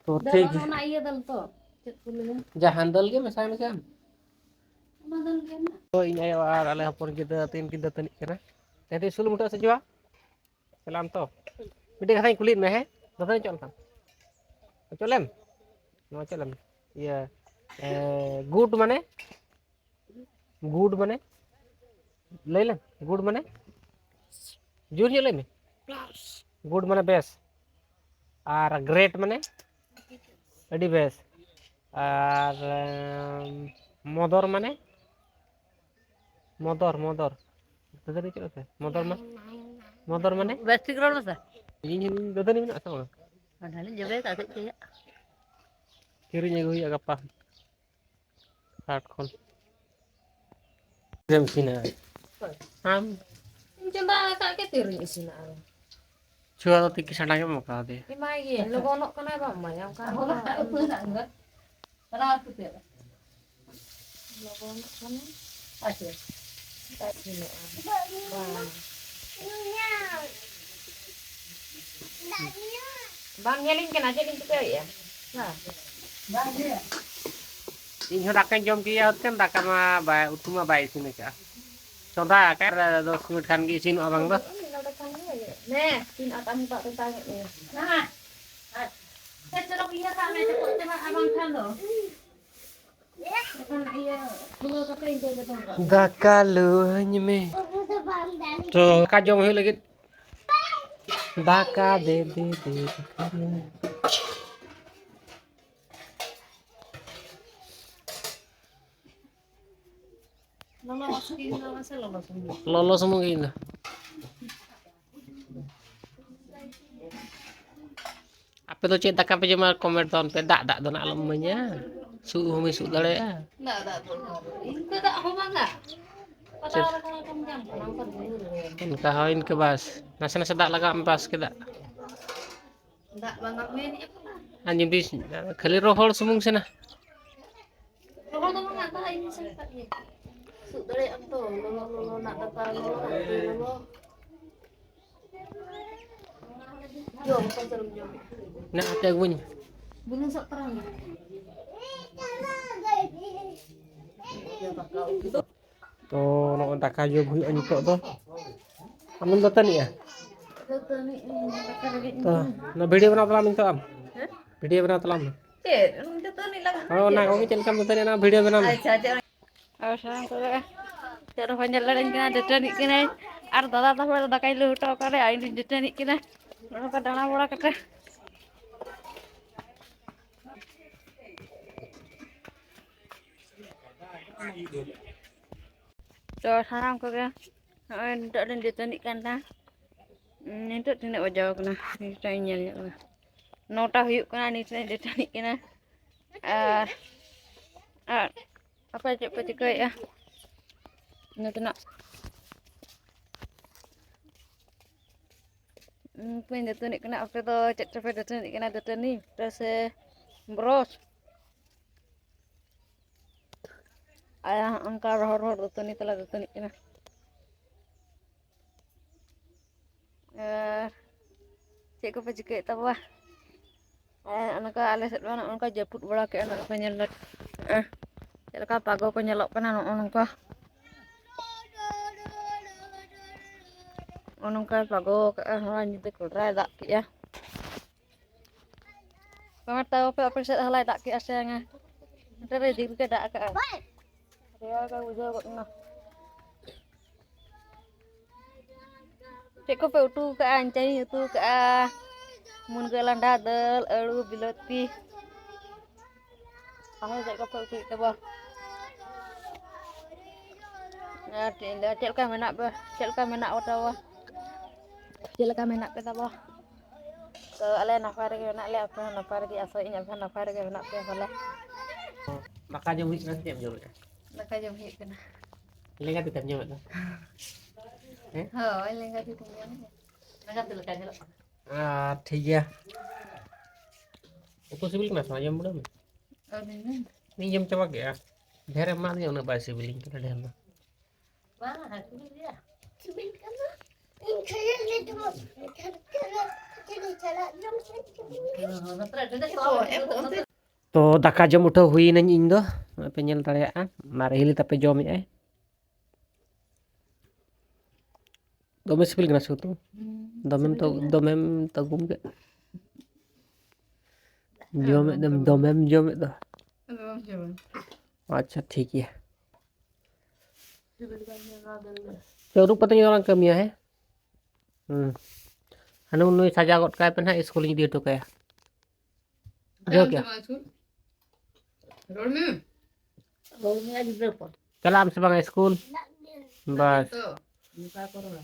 ᱛᱚ ᱫᱟᱹᱞ ᱴᱷᱤᱠ ᱵᱟᱝ, ᱜᱮᱭᱟ᱾ ᱚᱱᱟ ᱤᱭᱟᱹ ᱫᱟᱹᱞ ᱛᱚ, ᱪᱮᱫ ᱠᱚ ᱞᱟᱹᱭᱟ? ᱡᱟᱦᱟᱱ ᱫᱟᱹᱞ ᱜᱮ ᱢᱮᱥᱟᱭ ᱢᱮᱥᱮ ᱟᱢ᱾ ᱚᱱᱟ ᱫᱟᱹᱞ ᱜᱮ ᱢᱮᱱᱟᱜᱼᱟ᱾ ᱛᱚ ᱤᱧ ᱟᱭᱳ ᱟᱨ ᱟᱞᱮ ᱦᱚᱯᱚᱱ ᱜᱤᱫᱽᱨᱟᱹ ᱛᱤᱱ ᱠᱤᱱ ᱫᱟᱹᱛᱟᱹᱱᱤᱜ ᱠᱟᱱᱟ᱾ ᱛᱮᱦᱮᱧ ᱫᱚ ᱤᱥᱠᱩᱞ ᱢᱩᱴᱷᱟᱹ ᱥᱮ ᱪᱚᱣᱟ? ᱪᱟᱞᱟᱜ ᱟᱢ ᱛᱚ? ᱢᱤᱫᱴᱮᱡ ᱠᱟᱛᱷᱟᱧ ᱠᱩᱞᱤᱭᱮᱫ ᱢᱮᱭᱟ, ᱦᱮᱸ? ᱫᱟᱫᱟᱧ ᱪᱮᱫ ᱞᱮᱠᱟ? ᱚᱪᱚᱜ ᱞᱮᱢ? ᱱᱚᱣᱟ ᱪᱮᱫ ᱞᱮᱢ? ᱤᱭᱟᱹ, ᱮ, ᱜᱩᱰ ᱢᱟᱱᱮ? ᱜᱩᱰ ᱢᱟᱱᱮ? ᱞᱟᱹᱭ ᱞᱮᱢ, ᱜᱩᱰ ᱢᱟᱱᱮ? ᱡᱳᱨ ᱧᱚᱜ ᱞᱟᱹᱭ ᱢᱮ᱾ ᱜᱩᱰ ᱢᱟᱱᱮ ᱵᱮᱥ᱾ ᱟᱨ ᱜᱨᱮᱴ ᱢᱟᱱᱮ? ᱟᱹᱰᱤ ᱵᱮᱥ᱾ ᱟᱨ, ᱮᱢ, ᱢᱚᱫᱚᱨ ᱢᱟᱱᱮ? ᱢᱚᱫᱚᱨ, ᱢᱚᱫᱚᱨ᱾ ᱫᱟᱫᱟ ᱪᱮᱫ ᱞᱮᱠᱟ? ᱢᱚᱫᱚᱨ ᱢᱟ-, ᱢᱚᱫᱚᱨ ᱢᱟᱱᱮ? ᱵᱮᱥ ᱴᱷᱤᱠ ᱨᱚᱲ ᱢᱮᱥᱮ᱾ ᱤᱧ ᱦᱚᱸ ᱫᱟᱹᱛᱟᱹᱱᱤ ᱢᱮᱱᱟᱜᱼᱟ ᱥᱮ ᱵᱟᱝ? ᱟᱨ ᱦᱟᱱᱮ ᱡᱚᱵᱮ ᱠᱟᱜ ᱠᱟᱹᱡ ᱠᱟᱹᱡ᱾ ᱠᱤᱨᱤᱧ ᱟᱹᱜᱩ ᱦᱩᱭᱩᱜᱼᱟ ᱜᱟᱯᱟ ᱦᱟᱴ ᱠᱷᱚᱱ᱾ ᱪᱮᱫ ᱮᱢ ᱤᱥᱤᱱᱟ? ᱟᱢ? ᱤᱧ ᱪᱚᱸᱫᱟ ᱟᱠᱟᱫ ᱜᱮ, ᱛᱤᱨᱤᱧ ᱤᱥᱤᱱᱟ ᱟᱨᱚ? ᱪᱷᱩᱣᱟ ᱫᱚ ᱛᱤᱠᱤ ᱥᱟᱰᱟ ᱜᱮᱢ ᱮᱢ ᱠᱟᱣᱫᱮᱭᱟ᱾ ᱮᱢᱟᱭ ᱜᱮ, ᱞᱚᱜᱚᱱᱚᱜ ᱠᱟᱱᱟᱭ ᱵᱟᱝ ᱮᱢᱟᱭᱟ, ᱚᱱᱠᱟ ᱦᱚᱸ ᱵᱟᱝ᱾ ᱞᱚᱜᱚᱱᱚᱜ ᱠᱟᱱᱟ᱾ ᱟᱪᱪᱷᱟ᱾ ᱵᱟᱭ ᱤᱥᱤᱱᱚᱜᱼᱟ᱾ ᱵᱟᱝ᱾ ᱵᱟᱢ ᱧᱮᱞᱤᱧ ᱠᱟᱱᱟ, ᱪᱮᱫ ᱤᱧ ᱪᱤᱠᱟᱹᱭᱮᱫᱼᱟ? ᱦᱮᱸ᱾ ᱤᱧ ᱦᱚᱸ ᱫᱟᱠᱟᱧ ᱡᱚᱢ ᱠᱮᱜᱼᱟ, ᱦᱚᱛᱮᱱ ᱫᱟᱠᱟ ᱢᱟ ᱵᱟᱭ, ᱩᱛᱩ ᱢᱟ ᱵᱟᱭ ᱤᱥᱤᱱ ᱟᱠᱟᱫᱼᱟ᱾ ᱪᱚᱸᱫᱟ ᱟᱠᱟᱫ ᱨᱮ ᱫᱚᱥ ᱢᱤᱱᱤᱴ ᱠᱷᱟᱱ ᱜᱮ ᱤᱥᱤᱱᱚᱜᱼᱟ ᱵᱟᱝ ᱫᱚ᱾ ᱱᱮ, ᱛᱤᱱ ᱟᱴ ᱟᱢ ᱫᱟᱜ ᱫᱚ ᱛᱟᱝ ᱮᱫ ᱢᱮᱭᱟ᱾ ᱦᱮᱸ᱾ ᱟᱪᱪᱷᱟ, ᱪᱚᱞᱚ, ᱤᱭᱟᱹ ᱠᱟᱜ ᱢᱮ, ᱪᱚᱯᱚᱡ ᱪᱟᱵᱟᱜᱼᱟ ᱵᱟᱝᱠᱷᱟᱱ ᱫᱚ᱾ ᱫᱟᱠᱟ ᱞᱩᱣᱟᱹᱧ ᱢᱮ᱾ ᱛᱚ, ᱫᱟᱠᱟ ᱡᱚᱢ ᱦᱩᱭᱩᱜ ᱞᱟᱹᱜᱤᱫ᱾ ᱫᱟᱠᱟ ᱫᱮ, ᱫᱮ, ᱫᱮ, ᱫᱟᱠᱟ ᱫᱮ᱾ ᱞᱚᱞᱚ ᱥᱤᱵᱤᱞ ᱫᱚ ᱥᱮ ᱞᱚᱞᱚ ᱥᱩᱢᱩᱝ? ᱞᱚᱞᱚ ᱥᱩᱢᱩᱝ ᱜᱮ ᱤᱧ ᱫᱚ᱾ ᱟᱯᱮ ᱫᱚ ᱪᱮᱫ ᱫᱟᱠᱟ ᱯᱮ ᱡᱚᱢᱟ? ᱠᱚᱢᱮᱱᱴ ᱛᱟᱵᱚᱱ ᱯᱮ᱾ ᱫᱟᱜ, ᱫᱟᱜ ᱫᱚ ᱱᱟᱜ ᱟᱞᱚᱢ ᱤᱢᱟᱹᱧᱟ᱾ ᱥᱩᱜ ᱦᱚᱸ ᱵᱟᱹᱧ ᱥᱩᱜ ᱫᱟᱲᱮᱭᱟᱜᱼᱟ᱾ ᱫᱟᱜ, ᱫᱟᱜ ᱫᱚ ᱤᱱᱠᱟᱹ ᱫᱟᱜ ᱦᱚᱸ ᱵᱟᱝᱟ᱾ ᱯᱟᱛᱲᱟ ᱪᱮᱫ? ᱞᱮᱠᱟ ᱞᱮᱠᱟᱢ ᱧᱟᱢ ᱠᱟᱱᱟ, ᱚᱱᱠᱟ ᱫᱚ ᱧᱩᱨ ᱨᱮ᱾ ᱚᱱᱠᱟ ᱦᱚᱸ ᱤᱱᱠᱟᱹ ᱵᱟᱥ᱾ ᱱᱟᱥᱮ ᱱᱟᱥᱮ ᱫᱟᱜ ᱞᱟᱜᱟᱣ ᱢᱮ, ᱵᱟᱥ ᱠᱮᱫᱟ᱾ ᱫᱟᱜ ᱵᱟᱝᱟ ᱢᱮᱱᱮᱫᱼᱟ ᱯᱟᱞᱮ᱾ ᱟᱨ ᱡᱩᱫᱤ ᱠᱷᱟᱹᱞᱤ ᱨᱚᱦᱚᱲ ᱥᱩᱢᱩᱝ ᱥᱮ ᱱᱟ? ᱨᱚᱦᱚᱲ ᱫᱚ ᱵᱟᱝᱟ, ᱫᱟᱜ ᱤᱧ ᱢᱮᱥᱟ ᱠᱟᱜ ᱜᱮ᱾ ᱥᱩᱜ ᱫᱟᱲᱮᱭᱟᱜ ᱟᱢ ᱛᱚ, ᱞᱚᱞᱚ, ᱞᱚᱞᱚ ᱨᱮᱱᱟᱜ ᱫᱟᱠᱟ, ᱞᱚᱞᱚ ᱨᱮᱱᱟᱜ ᱩᱛᱩ, ᱞᱚᱞᱚ᱾ ᱡᱚᱢ, ᱚᱠᱟ ᱥᱮᱫ ᱨᱮᱢ ᱡᱚᱢᱮᱫᱼᱟ? ᱱᱟ, ᱟᱯᱮ ᱟᱹᱜᱩᱣᱟᱹᱧ ᱢᱮ᱾ ᱵᱩᱞᱩᱝ ᱥᱟᱵ ᱛᱚᱨᱟᱭ ᱢᱮ᱾ ᱛᱚ, ᱱᱚᱜᱼᱚᱭ ᱫᱟᱠᱟ ᱡᱚᱢ ᱦᱩᱭᱩᱜᱼᱟ ᱱᱤᱛᱚᱜ ᱫᱚ᱾ ᱟᱢᱮᱢ ᱫᱟᱹᱛᱟᱹᱱᱤᱜᱼᱟ? ᱛᱚ, ᱚᱱᱟ ᱵᱷᱤᱰᱤᱭᱳ ᱵᱮᱱᱟᱣ ᱛᱟᱞᱟᱝ ᱢᱮ ᱱᱤᱛᱚᱜ ᱟᱢ᱾ ᱦᱮᱸ? ᱵᱷᱤᱰᱤᱭᱳ ᱵᱮᱱᱟᱣ ᱛᱟᱞᱟᱝ ᱢᱮ᱾ ᱪᱮᱫ? ᱫᱟᱹᱛᱟᱹᱱᱤ ᱞᱟᱜᱟᱜ ᱠᱟᱱᱟ? ᱦᱳᱭ, ᱚᱱᱟ ᱪᱮᱫ? ᱠᱚᱜᱮ ᱪᱮᱫ ᱞᱮᱠᱟᱢ ᱫᱟᱹᱛᱟᱹᱱᱤ, ᱚᱱᱟ ᱵᱷᱤᱰᱤᱭᱳ ᱵᱮᱱᱟᱣ ᱢᱮ᱾ ᱟᱪᱪᱷᱟ, ᱟᱪᱪᱷᱟ᱾ ᱟᱨ ᱥᱟᱱᱟᱢ ᱠᱚᱜᱮ ᱪᱮᱫ ᱦᱚᱸ ᱵᱟᱭ ᱧᱮᱞ ᱫᱟᱲᱮᱭᱟᱹᱧ ᱠᱟᱱᱟ, ᱫᱟᱹᱛᱟᱹᱱᱤᱜ ᱠᱟᱹᱱᱟᱹᱧ᱾ ᱟᱨ ᱫᱟᱫᱟ ᱛᱟᱠᱚ ᱫᱚ ᱫᱟᱠᱟᱭ ᱞᱩ ᱦᱚᱴᱚ ᱠᱟᱫᱟ, ᱤᱧ ᱫᱩᱧ ᱫᱟᱹᱛᱟᱹᱱᱤᱜ ᱠᱟᱱᱟ᱾ ᱱᱚᱜᱼᱚ ᱱᱚᱝᱠᱟ ᱫᱟᱬᱟ ᱵᱟᱲᱟ ᱠᱟᱛᱮ᱾ ᱛᱚ, ᱥᱟᱱᱟᱢ ᱠᱚᱜᱮ ᱱᱚᱜᱼᱚᱭ ᱱᱤᱛᱚᱜ ᱞᱤᱧ ᱫᱟᱹᱛᱟᱹᱱᱤᱜ ᱠᱟᱱ ᱛᱟᱦᱮᱸ᱾ ᱱᱤᱛᱚᱜ ᱛᱤᱱᱟᱹᱜ ᱵᱟᱡᱟᱣ ᱠᱟᱱᱟ? ᱱᱤᱛᱚᱜ ᱤᱧ ᱧᱮᱞ ᱧᱚᱜ ᱞᱮᱜᱮ᱾ ᱱᱚᱴᱟ ᱦᱩᱭᱩᱜ ᱠᱟᱱᱟ, ᱱᱤᱛ ᱞᱤᱧ ᱫᱟᱹᱛᱟᱹᱱᱤᱜ ᱠᱟᱱᱟ᱾ ᱟᱨ, ᱟᱨ ᱟᱯᱮ ᱪᱮᱫ ᱯᱮ ᱪᱤᱠᱟᱹᱭᱮᱫᱼᱟ? ᱱᱚᱛᱮᱱᱟᱜ, ᱩᱸ, ᱯᱮ ᱫᱟᱹᱛᱟᱹᱱᱤᱜ ᱠᱟᱱᱟ, ᱟᱯᱮ ᱫᱚ ᱪᱮᱫ ᱛᱮᱯᱮ ᱫᱟᱹᱛᱟᱹᱱᱤᱜ ᱠᱟᱱᱟ? ᱫᱟᱹᱛᱟᱹᱱᱤ ᱯᱮ ᱥᱮ ᱵᱨᱚᱥ? ᱟᱨ ᱚᱱᱠᱟ ᱨᱚᱦᱚᱲ ᱨᱚᱦᱚᱲ ᱫᱟᱹᱛᱟᱹᱱᱤ ᱛᱮᱞᱮ ᱫᱟᱹᱛᱟᱹᱱᱤᱜ ᱠᱟᱱᱟ᱾ ᱟᱨ ᱪᱮᱫ ᱠᱚᱯᱮ ᱪᱤᱠᱟᱹᱭᱮᱫ ᱛᱟᱵᱚᱣᱟ? ᱟᱨ ᱚᱱᱠᱟ ᱟᱞᱮ ᱥᱮᱫ ᱢᱟ ᱱᱚᱜᱼᱚ ᱱᱚᱝᱠᱟ ᱡᱟᱹᱯᱩᱫ ᱵᱟᱲᱟ ᱠᱮᱫᱼᱟ, ᱱᱚᱜᱼᱚᱭ ᱯᱮ ᱧᱮᱞ ᱫᱟᱲᱮᱭᱟᱜᱼᱟ ᱪᱮᱫ ᱞᱮᱠᱟ ᱯᱟᱜᱚ ᱠᱚ ᱧᱮᱞᱚᱜ ᱠᱟᱱᱟ᱾ ᱱᱚᱜᱼᱚ ᱱᱚᱝᱠᱟ, ᱱᱚᱜᱼᱚ ᱱᱚᱝᱠᱟᱭ ᱯᱟᱜᱚ ᱠᱟᱜᱼᱟ᱾ ᱦᱚᱸ, ᱧᱤᱫᱟᱹ ᱠᱚᱰᱨᱟᱭ ᱫᱟᱜ ᱠᱮᱜᱼᱟ᱾ ᱵᱟᱝᱟ ᱛᱟᱣ ᱯᱮ ᱟᱯᱮ ᱥᱮᱫ ᱦᱚᱞᱟᱭ ᱫᱟᱜ ᱠᱮᱜᱼᱟ ᱥᱮ ᱵᱟᱝᱟ? ᱱᱚᱛᱮ ᱨᱮ ᱫᱤᱱ ᱜᱮ ᱫᱟᱜ ᱠᱟᱜᱼᱟ᱾ ᱨᱮᱭᱟᱲ ᱜᱮ ᱵᱩᱡᱷᱟᱹᱣ ᱜᱚᱫ ᱮᱱᱟ᱾ ᱪᱮᱫ ᱠᱚᱯᱮ ᱩᱛᱩ ᱠᱟᱜᱼᱟ? ᱤᱧ ᱪᱟᱧ ᱩᱛᱩ ᱠᱟᱜᱼᱟ ᱢᱩᱱᱜᱟᱹ ᱞᱟᱸᱰᱟ, ᱫᱟᱹᱞ, ᱟᱹᱲᱩ, ᱵᱤᱞᱟᱹᱛᱤ᱾ ᱟᱨᱦᱚᱸ ᱪᱮᱫ ᱠᱚᱯᱮ ᱩᱛᱩᱭᱮᱫ ᱛᱟᱵᱚ? ᱟᱨ ᱪᱮᱫ ᱤᱧ ᱞᱟᱹᱭᱟ, ᱪᱮᱫ ᱞᱮᱠᱟ ᱢᱮᱱᱟᱜ ᱯᱮ? ᱪᱮᱫ ᱞᱮᱠᱟ ᱢᱮᱱᱟᱜ ᱠᱚ ᱛᱟᱵᱚ? ᱪᱮᱫ ᱞᱮᱠᱟ ᱢᱮᱱᱟᱜ ᱯᱮ ᱛᱟᱵᱚ? ᱛᱚ, ᱟᱞᱮ ᱱᱟᱯᱟᱭ ᱨᱮᱜᱮ ᱢᱮᱱᱟᱜ ᱞᱮᱭᱟ, ᱟᱯᱮ ᱦᱚᱸ ᱱᱟᱯᱟᱭ ᱨᱮᱜᱮ, ᱟᱥᱚᱜ ᱟᱹᱧ ᱟᱯᱮ ᱦᱚᱸ ᱱᱟᱯᱟᱭ ᱨᱮᱜᱮ ᱢᱮᱱᱟᱜ ᱯᱮᱭᱟ ᱯᱟᱞᱮ᱾ ᱫᱟᱠᱟ ᱡᱚᱢ ᱦᱩᱭᱩᱜ ᱠᱟᱱᱟ ᱥᱮ ᱪᱮᱫ ᱮᱢ ᱡᱚᱢᱮᱫᱼᱟ? ᱫᱟᱠᱟ ᱡᱚᱢ ᱦᱩᱭᱩᱜ ᱠᱟᱱᱟ᱾ ᱞᱮᱸᱜᱟ ᱛᱤ ᱛᱮᱢ ᱡᱚᱢᱮᱫ ᱫᱚ? ᱦᱮᱸ? ᱦᱳᱭ, ᱞᱮᱸᱜᱟ ᱛᱤ ᱛᱮᱧ ᱡᱚᱢᱮᱫᱼᱟ᱾ ᱞᱮᱸᱜᱟ ᱛᱤ ᱞᱮᱠᱟ ᱧᱮᱞᱚᱜ ᱠᱟᱱᱟ᱾ ᱟᱨ ᱴᱷᱤᱠ ᱜᱮᱭᱟ᱾ ᱩᱛᱩ ᱥᱤᱵᱤᱞ ᱠᱟᱱᱟ ᱥᱮ ᱵᱟᱝ? ᱡᱚᱢ ᱵᱩᱰᱟᱹᱣ ᱢᱮ᱾ ᱟᱹᱰᱤ ᱢᱚᱡᱽ᱾ ᱤᱧ ᱡᱚᱢ ᱪᱟᱵᱟ ᱠᱮᱜᱼᱟ᱾ ᱰᱷᱮᱨ ᱮᱢ ᱮᱢᱟᱫᱤᱧᱟ, ᱩᱱᱟᱹᱜ ᱵᱟᱭ ᱥᱤᱵᱤᱞᱤᱧ ᱠᱟᱱᱟ ᱰᱷᱮᱨ ᱫᱚ᱾ ᱵᱟᱝ, ᱥᱤᱵᱤᱞ ᱜᱮᱭᱟ᱾ ᱥᱤᱵᱤᱞ ᱠᱟᱱᱟ᱾ ᱤᱧ ᱠᱷᱟᱹᱡᱟᱹᱲᱤ ᱞᱮ ᱡᱚᱢᱟ᱾ ᱠᱷᱟᱹᱡᱟᱹᱲᱤ ᱪᱟᱞᱟᱜ ᱡᱚᱢ ᱥᱮ᱾ ᱛᱚ, ᱫᱟᱠᱟ ᱡᱚᱢ ᱩᱴᱷᱟᱹᱣ ᱦᱩᱭᱱᱟᱹᱧ ᱤᱧ ᱫᱚ᱾ ᱱᱚᱜᱼᱚᱭ ᱯᱮ ᱧᱮᱞ ᱫᱟᱲᱮᱭᱟᱜᱼᱟ᱾ ᱟᱨ ᱦᱤᱞᱤ ᱛᱟᱯᱮ ᱡᱚᱢᱮᱜᱼᱟᱭ᱾ ᱫᱚᱢᱮ ᱥᱤᱵᱤᱞ ᱠᱟᱱᱟ ᱥᱮ ᱩᱛᱩ? ᱦᱩᱸ᱾ ᱫᱚᱢᱮᱢ ᱛᱚ, ᱫᱚᱢᱮᱢ ᱛᱟᱹᱜᱩᱢ ᱠᱮᱫ᱾ ᱡᱚᱢᱮᱫ ᱫᱚᱢ, ᱫᱚᱢᱮᱢ ᱡᱚᱢᱮᱫ ᱫᱚ᱾ ᱟᱫᱚ ᱵᱟᱢ ᱡᱚᱢᱟ᱾ ᱟᱪᱪᱷᱟ, ᱴᱷᱤᱠ ᱜᱮᱭᱟ᱾ ᱥᱤᱵᱤᱞ ᱠᱟᱱ ᱜᱮᱭᱟ ᱱᱚᱣᱟ ᱫᱟᱹᱞ ᱫᱚ᱾ ᱪᱟᱹᱨᱩ ᱯᱟᱛᱟ ᱧᱮᱞ ᱞᱟᱝ ᱠᱟᱹᱢᱤᱭᱟ, ᱦᱮᱸ? ᱦᱩᱸ᱾ ᱦᱟᱱᱮ ᱩᱱᱤ ᱥᱟᱡᱟᱣ ᱜᱚᱫ ᱠᱟᱭ ᱯᱮ ᱱᱟᱦᱟᱜ, ᱤᱥᱠᱩᱞᱤᱧ ᱤᱫᱤ ᱦᱚᱴᱚ ᱠᱟᱭᱟ᱾ ᱵᱩᱡᱷᱟᱹᱣ ᱠᱮᱜᱼᱟ? ᱨᱚᱲ ᱢᱮ᱾ ᱨᱚᱲ ᱢᱮ ᱜᱤᱫᱽᱨᱟᱹ ᱠᱚ᱾ ᱪᱟᱞᱟᱜ ᱟᱢ ᱥᱮ ᱵᱟᱝ ᱤᱥᱠᱩᱞ? ᱵᱟᱥ᱾ ᱛᱚ, ᱱᱚᱝᱠᱟ ᱠᱚ ᱨᱚᱲᱟ᱾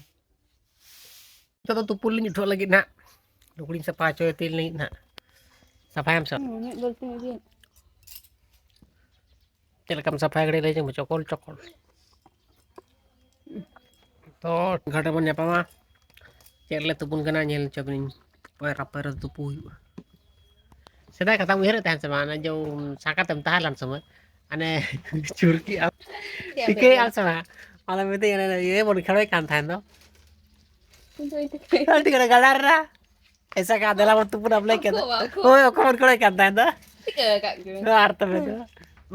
ᱱᱤᱛᱚᱜ ᱫᱚ ᱛᱩᱯᱩ ᱞᱤᱧ ᱩᱴᱷᱟᱹᱜ ᱞᱟᱹᱜᱤᱫ ᱱᱟᱦᱟᱜ᱾ ᱞᱩᱜᱽᱲᱤᱧ ᱥᱟᱯᱷᱟ ᱦᱚᱪᱚᱭ ᱛᱤᱧ ᱞᱟᱹᱜᱤᱫ ᱱᱟᱦᱟᱜ᱾ ᱥᱟᱯᱷᱟᱭᱟᱢ ᱥᱮ? ᱦᱩᱸ, ᱢᱤᱫ ᱵᱟᱹᱞᱛᱤ ᱤᱫᱤ᱾ ᱪᱮᱫ ᱞᱮᱠᱟᱢ ᱥᱟᱯᱷᱟᱭᱟ ᱠᱟᱹᱴᱤᱡ ᱞᱟᱹᱭ ᱧᱚᱜ ᱢᱮ, ᱪᱚᱠᱚᱞ ᱪᱚᱠᱚᱞ᱾ ᱛᱚ, ᱜᱷᱟᱴ ᱨᱮᱵᱚᱱ ᱧᱟᱯᱟᱢᱟ᱾ ᱪᱮᱫ ᱨᱮᱞᱮ ᱛᱩᱯᱩᱱ ᱠᱟᱱᱟ ᱧᱮᱞ ᱦᱚᱪᱚ ᱵᱤᱱᱟᱹᱧ᱾ ᱯᱟᱭᱨᱟ ᱯᱟᱭᱨᱟ ᱛᱩᱯᱩ ᱦᱩᱭᱩᱜᱼᱟ᱾ ᱥᱮᱫᱟᱭ ᱠᱟᱛᱷᱟᱢ ᱩᱭᱦᱟᱹᱨᱮᱫ ᱛᱟᱦᱮᱸᱫ ᱥᱮ ᱵᱟᱝ? ᱚᱱᱮ ᱡᱮ ᱥᱟᱸᱜᱟᱛ ᱮᱢ ᱛᱟᱦᱮᱸ ᱞᱮᱱ ᱥᱚᱢᱚᱭ, ᱦᱟᱱᱮ ᱪᱩᱨᱠᱤ ᱟᱢ ᱪᱮᱫ ᱮᱢ ᱴᱷᱤᱠᱟᱹᱭᱮᱫ ᱟᱢ ᱥᱮ ᱵᱟᱝ? ᱚᱱᱟ ᱢᱤᱫᱴᱤᱡ ᱚᱱᱮ ᱤᱭᱟᱹ ᱵᱚᱱ ᱠᱷᱮᱞᱳᱭ ᱠᱟᱱ ᱛᱟᱦᱮᱸᱫ ᱫᱚ᱾ ᱤᱧ ᱫᱚ ᱤᱧ ᱴᱷᱤᱠᱟᱹᱭᱟ᱾ ᱟᱹᱰᱤ ᱜᱟᱱ ᱜᱟᱰᱟ ᱨᱮ ᱮᱥᱟ ᱠᱟ ᱫᱮᱞᱟ ᱵᱚᱱ ᱛᱩᱯᱩᱱᱟ ᱵᱚᱞᱮ ᱠᱮᱫᱟ᱾ ᱚᱠᱚ, ᱚᱠᱚ᱾ ᱦᱳᱭ, ᱚᱠᱚ ᱵᱚᱱ ᱠᱷᱮᱞᱳᱭ ᱠᱟᱱ ᱛᱟᱦᱮᱸᱫ ᱫᱚ᱾ ᱴᱷᱤᱠᱟᱹ ᱟᱠᱟᱫ ᱜᱤᱭᱟᱹᱧ᱾ ᱟᱨ ᱛᱚᱵᱮ ᱫᱚ᱾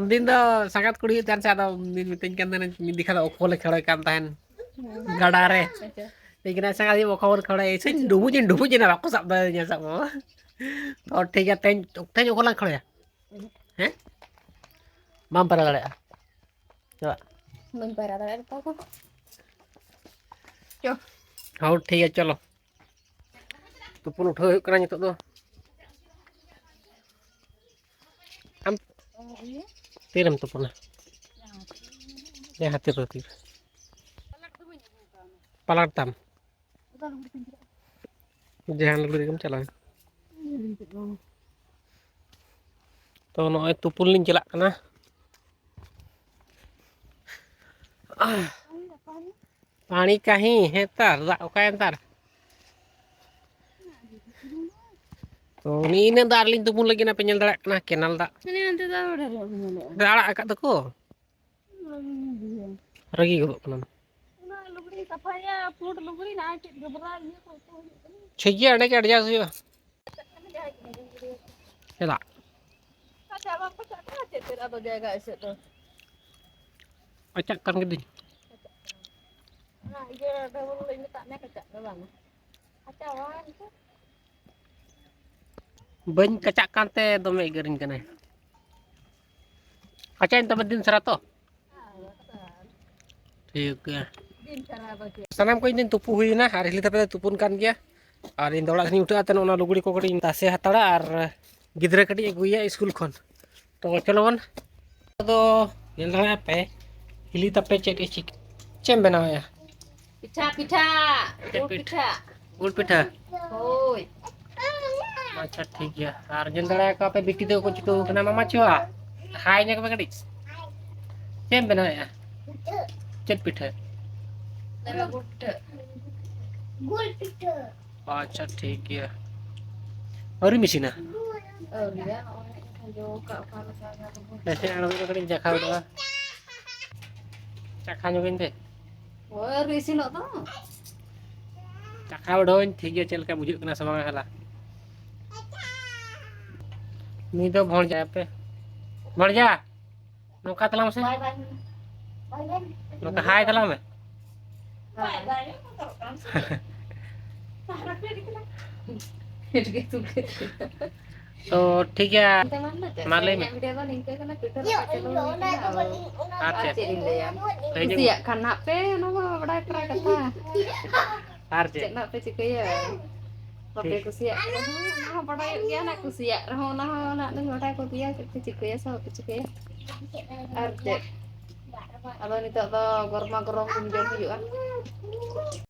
ᱩᱱᱫᱤᱱ ᱫᱚ ᱥᱟᱸᱜᱟᱛ ᱠᱩᱲᱤ ᱦᱩᱭᱩᱜ ᱛᱟᱦᱮᱸᱫ ᱥᱮ, ᱟᱫᱚ ᱩᱱᱫᱤᱱ ᱢᱤᱛᱟᱹᱧ ᱠᱟᱱ ᱛᱟᱦᱮᱸᱫ, ᱢᱤᱫ ᱫᱤᱱ ᱠᱷᱟᱱ ᱫᱚ ᱚᱠᱚ ᱞᱮ ᱠᱷᱮᱞᱳᱭ ᱠᱟᱱ ᱛᱟᱦᱮᱸᱫ᱾ ᱦᱮᱸ᱾ ᱜᱟᱰᱟ ᱨᱮ᱾ ᱟᱪᱪᱷᱟ᱾ ᱞᱟᱹᱭ ᱠᱟᱱᱟ, ᱥᱟᱸᱜᱟᱛ ᱤᱧ ᱚᱠᱚ ᱵᱚᱱ ᱠᱷᱮᱞᱳᱭᱟ? ᱤᱧ ᱰᱩᱵᱩᱡ ᱤᱧ ᱰᱩᱵᱩᱡ ᱮᱱᱟ, ᱵᱟᱠᱚ ᱥᱟᱵ ᱫᱟᱲᱮᱭᱟᱹᱧᱟ ᱥᱟᱵ ᱦᱚᱸ᱾ ᱛᱚ ᱴᱷᱤᱠ ᱜᱮᱭᱟ, ᱛᱮᱦᱮᱧ, ᱛᱮᱦᱮᱧ ᱚᱠᱚ ᱞᱟᱝ ᱠᱷᱮᱞᱳᱭᱟ? ᱦᱮᱸ? ᱵᱟᱢ ᱯᱟᱭᱨᱟ ᱫᱟᱲᱮᱭᱟᱜᱼᱟ᱾ ᱪᱟᱞᱟᱜ᱾ ᱵᱟᱹᱧ ᱯᱟᱭᱨᱟ ᱫᱟᱲᱮᱭᱟᱜᱼᱟ ᱱᱮᱛᱟᱨ ᱫᱚ᱾ ᱪᱚ᱾ ᱦᱚᱸ, ᱴᱷᱤᱠ ᱜᱮᱭᱟ, ᱪᱚᱞᱚ᱾ ᱛᱩᱯᱩᱱ ᱩᱴᱷᱟᱹᱣ ᱦᱩᱭᱩᱜ ᱠᱟᱱᱟ ᱱᱤᱛᱚᱜ ᱫᱚ᱾ ᱟᱢ ᱛᱤᱨᱮᱢ ᱛᱩᱯᱩᱱᱟ? ᱡᱟᱦᱟᱸ ᱛᱤᱨ ᱨᱮ ᱛᱤᱨ᱾ ᱯᱟᱞᱟᱴ ᱛᱟᱢ᱾ ᱡᱟᱦᱟᱸ ᱞᱩᱜᱽᱲᱤ ᱨᱮᱜᱮᱢ ᱪᱟᱞᱟᱜᱼᱟ᱾ ᱛᱚ, ᱱᱚᱜᱼᱚᱭ ᱛᱩᱯᱩᱱ ᱞᱤᱧ ᱪᱟᱞᱟᱜ ᱠᱟᱱᱟ᱾ ᱯᱟᱱᱤ ᱠᱟᱹᱦᱤ, ᱦᱮᱸ ᱛᱟᱨ, ᱫᱟᱜ ᱚᱠᱟᱭᱮᱱ ᱛᱟᱨ? ᱛᱚ, ᱱᱤᱭᱟᱹ ᱤᱱᱟᱹᱜ ᱫᱟᱜ ᱨᱮᱞᱤᱧ ᱛᱩᱯᱩᱱ ᱞᱟᱹᱜᱤᱫ, ᱱᱟᱯᱮ ᱧᱮᱞ ᱫᱟᱲᱮᱭᱟᱜ ᱠᱟᱱᱟ, ᱠᱮᱱᱟᱞ ᱫᱟᱜ᱾ ᱦᱟᱱᱮ ᱦᱟᱱᱛᱮ ᱫᱚ ᱟᱨᱚ ᱰᱷᱮᱨ ᱧᱚᱜ ᱠᱚ ᱧᱮᱞᱚᱜᱼᱟ᱾ ᱟᱲᱟᱜ ᱟᱠᱟᱫ ᱫᱚᱠᱚ᱾ ᱨᱟᱹᱜᱤ ᱜᱚᱫᱚᱜ ᱠᱟᱱᱟᱢ᱾ ᱚᱱᱟ ᱞᱩᱜᱽᱲᱤ ᱥᱟᱯᱷᱟᱭᱟ, ᱯᱩᱸᱰ ᱞᱩᱜᱽᱲᱤ, ᱱᱟ ᱪᱮᱫ ᱜᱚᱵᱨᱟ ᱤᱭᱟᱹ ᱠᱚ ᱩᱛᱩ ᱦᱩᱭᱩᱜ ᱠᱟᱱᱟ᱾ ᱴᱷᱤᱠ ᱜᱮᱭᱟ, ᱚᱸᱰᱮ ᱜᱮ adjust ᱦᱩᱭᱩᱜᱼᱟ᱾ ᱪᱮᱫᱟᱜ? ᱟᱪᱪᱷᱟ, ᱵᱟᱝ ᱠᱚ ᱪᱟᱜ ᱠᱟᱱᱟ, ᱪᱮᱫ ᱛᱮ ᱟᱫᱚ ᱡᱟᱭᱜᱟ ᱮᱥᱮᱫ ᱫᱚ? ᱚᱪᱚᱜ ᱠᱟᱱ ᱜᱤᱫᱟᱹᱧ᱾ ᱚᱱᱟ ᱤᱭᱟᱹ ᱰᱚᱵᱚᱞ ᱞᱤᱧ ᱢᱮᱛᱟᱜ ᱢᱮᱭᱟ, ᱠᱚ ᱪᱟᱜ ᱫᱚ ᱵᱟᱝ᱾ ᱵᱟᱹᱧ ᱠᱟᱪᱟᱜ ᱠᱟᱱᱛᱮ ᱫᱚᱢᱮ ᱮᱜᱮᱨᱤᱧ ᱠᱟᱱᱟᱭ᱾ ᱠᱟᱪᱟᱜ ᱤᱧ ᱛᱚᱵᱮ ᱫᱤᱱ ᱥᱟᱨᱟ ᱛᱚ᱾ ᱴᱷᱤᱠ ᱜᱮᱭᱟ᱾ ᱥᱟᱱᱟᱢ ᱠᱚ ᱤᱧ ᱫᱚᱧ ᱛᱩᱯᱩ ᱦᱩᱭᱱᱟ ᱟᱨ ᱦᱤᱞᱤ ᱛᱟᱯᱮ ᱫᱚ ᱛᱩᱯᱩᱱ ᱠᱟᱱ ᱜᱮᱭᱟ᱾ ᱟᱨ ᱤᱧ ᱫᱚ ᱚᱲᱟᱜ ᱥᱮᱫ ᱤᱧ ᱩᱴᱷᱟᱹᱜᱼᱟ, ᱛᱮᱱ ᱚᱱᱟ ᱞᱩᱜᱽᱲᱤ ᱠᱚ ᱠᱟᱹᱴᱤᱡ ᱤᱧ ᱛᱟᱥᱮ ᱦᱟᱛᱟᱲᱟ ᱟᱨ ᱜᱤᱫᱽᱨᱟᱹ ᱠᱟᱹᱴᱤᱡ ᱟᱹᱜᱩᱭᱮᱭᱟ ᱥᱠᱩᱞ ᱠᱷᱚᱱ᱾ ᱛᱚ ᱪᱚᱞᱚ ᱵᱚᱱ᱾ ᱟᱫᱚ ᱧᱮᱞ ᱫᱟᱲᱮᱭᱟᱜᱼᱟ ᱯᱮ, ᱦᱤᱞᱤ ᱛᱟᱯᱮ ᱪᱮᱫ ᱮ ᱪᱤᱠ-, ᱪᱮᱫ ᱮᱢ ᱵᱮᱱᱟᱣᱮᱫᱼᱟ? ᱯᱤᱴᱷᱟ, ᱯᱤᱴᱷᱟ, ᱪᱮᱫ ᱜᱩᱲ ᱯᱤᱴᱷ-, ᱯᱤᱴᱷᱟ᱾ ᱜᱩᱲ ᱯᱤᱴᱷᱟᱹ? ᱦᱳᱭ᱾ ᱟᱪᱪᱷᱟ, ᱴᱷᱤᱠ ᱜᱮᱭᱟ᱾ ᱟᱨ ᱧᱮᱞ ᱫᱟᱲᱮᱭᱟᱠᱚᱣᱟ ᱯᱮ, ᱵᱤᱴᱤ ᱛᱟᱠᱚ ᱠᱚ ᱪᱷᱩᱴᱟᱹᱣ ᱠᱟᱱᱟ᱾ ᱢᱟᱢᱟ ᱪᱚᱣᱟ, ᱦᱟᱭ ᱧᱚᱜ ᱢᱮ ᱠᱟᱹᱴᱤᱡ᱾ ᱪᱮᱫ ᱮᱢ ᱵᱮᱱᱟᱣᱮᱫᱼᱟ? ᱪᱮᱫ ᱯᱤᱴᱷᱟᱹ? ᱜᱩᱲ ᱯᱤᱴᱷᱟᱹ᱾ ᱜᱩᱲ ᱯᱤᱴᱷᱟᱹ᱾ ᱟᱪᱪᱷᱟ, ᱴᱷᱤᱠ ᱜᱮᱭᱟ᱾ ᱟᱹᱣᱨᱤᱢ ᱤᱥᱤᱱᱟ? ᱟᱹᱣᱨᱤᱭᱟ, ᱱᱚᱜᱼᱚᱭ ᱡᱚ ᱠᱟᱜ ᱚᱠᱟ ᱞᱮᱠᱟ ᱜᱟᱱᱚᱜᱼᱟ᱾ ᱱᱟᱥᱮ ᱟᱬᱜᱚ ᱫᱚ ᱠᱟᱹᱴᱤᱡ ᱪᱟᱠᱷᱟ ᱩᱰᱩᱠᱟ᱾ ᱪᱟᱠᱷᱟ ᱧᱚᱜᱟᱹᱧ ᱯᱮ᱾ ᱦᱳᱭ, ᱟᱹᱣᱨᱤ ᱤᱥᱤᱱᱚᱜ ᱫᱚ᱾ ᱪᱟᱠᱷᱟ ᱩᱰᱩᱠᱟᱹᱧ, ᱴᱷᱤᱠ ᱜᱮᱭᱟ, ᱪᱮᱫ ᱞᱮᱠᱟ ᱵᱩᱡᱷᱟᱹᱜ ᱠᱟᱱᱟ ᱥᱮ ᱵᱟᱝ ᱦᱟᱞᱟ᱾ ᱱᱩᱭ ᱫᱚ ᱵᱷᱚᱲᱡᱟ ᱯᱮ᱾ ᱵᱷᱚᱲᱡᱟ! ᱱᱚᱝᱠᱟ ᱛᱟᱞᱟᱝ ᱢᱮᱥᱮ᱾ ᱵᱟᱭ, ᱵᱟᱭ, ᱵᱟᱭ, ᱵᱟᱭ᱾ ᱱᱚᱝᱠᱟ ᱦᱟᱭ ᱛᱟᱞᱟᱝ ᱢᱮ᱾ ᱵᱟᱭ, ᱵᱟᱭ, ᱵᱚᱛᱚᱨᱚᱜ ᱠᱟᱱᱟ ᱥᱮ ᱪᱮᱫ? ᱯᱮᱴ ᱜᱮ ᱛᱩᱞ ᱠᱮᱫ ᱛᱟᱭᱟ᱾ ᱛᱚ, ᱴᱷᱤᱠ ᱜᱮᱭᱟ᱾ ᱢᱟ ᱞᱟᱹᱭ ᱢᱮ᱾ ᱤᱧᱟᱹᱜ ᱵᱷᱤᱰᱤᱭᱳ ᱫᱚ ᱱᱤᱝᱠᱟᱹ ᱠᱟᱱᱟ, ᱴᱩᱭᱴᱟᱨ ᱨᱮ ᱪᱟᱹᱞᱩ ᱦᱩᱭ ᱠᱟᱱᱟ᱾ ᱟᱨ ᱟᱨ ᱪᱮᱫ? ᱪᱮᱫ ᱤᱧ ᱞᱟᱹᱭᱟ? ᱞᱟᱹᱭ ᱧᱚᱜ ᱢᱮ᱾ ᱠᱩᱥᱤᱭᱟᱜ ᱠᱷᱟᱱ ᱱᱟᱦᱟᱜ ᱯᱮ, ᱚᱱᱟ ᱢᱟ ᱵᱟᱲᱟᱭ ᱯᱮᱲᱟ ᱠᱟᱛᱷᱟ᱾ ᱟᱨ ᱪᱮᱫ? ᱪᱮᱫ ᱱᱟᱦᱟᱜ ᱯᱮ ᱪᱤᱠᱟᱹᱭᱟ? ᱵᱟᱯᱮ ᱴᱷᱤᱠ᱾ ᱠᱩᱥᱤᱭᱟᱜ ᱠᱟᱱᱟ, ᱚᱱᱟ ᱦᱚᱸ ᱵᱟᱰᱟᱭᱚᱜ ᱜᱮᱭᱟ ᱱᱟᱜ, ᱠᱩᱥᱤᱭᱟᱜ ᱨᱮᱦᱚᱸ ᱚᱱᱟ ᱦᱚᱸ ᱱᱟᱜ ᱞᱤᱧ ᱵᱟᱰᱟᱭ ᱠᱚᱜᱮᱭᱟ, ᱪᱮᱫ ᱯᱮ ᱪᱤᱠᱟᱹᱭᱟ ᱥᱮ ᱵᱟᱯᱮ ᱪᱤᱠᱟᱹᱭᱟ᱾ ᱟᱨ ᱪᱮᱫ? ᱟᱫᱚ ᱱᱤᱛᱚᱜ ᱫᱚ ᱜᱚᱨᱢᱟ ᱜᱚᱨᱚᱢ ᱡᱚᱢ ᱦᱩᱭᱩᱜᱼᱟ᱾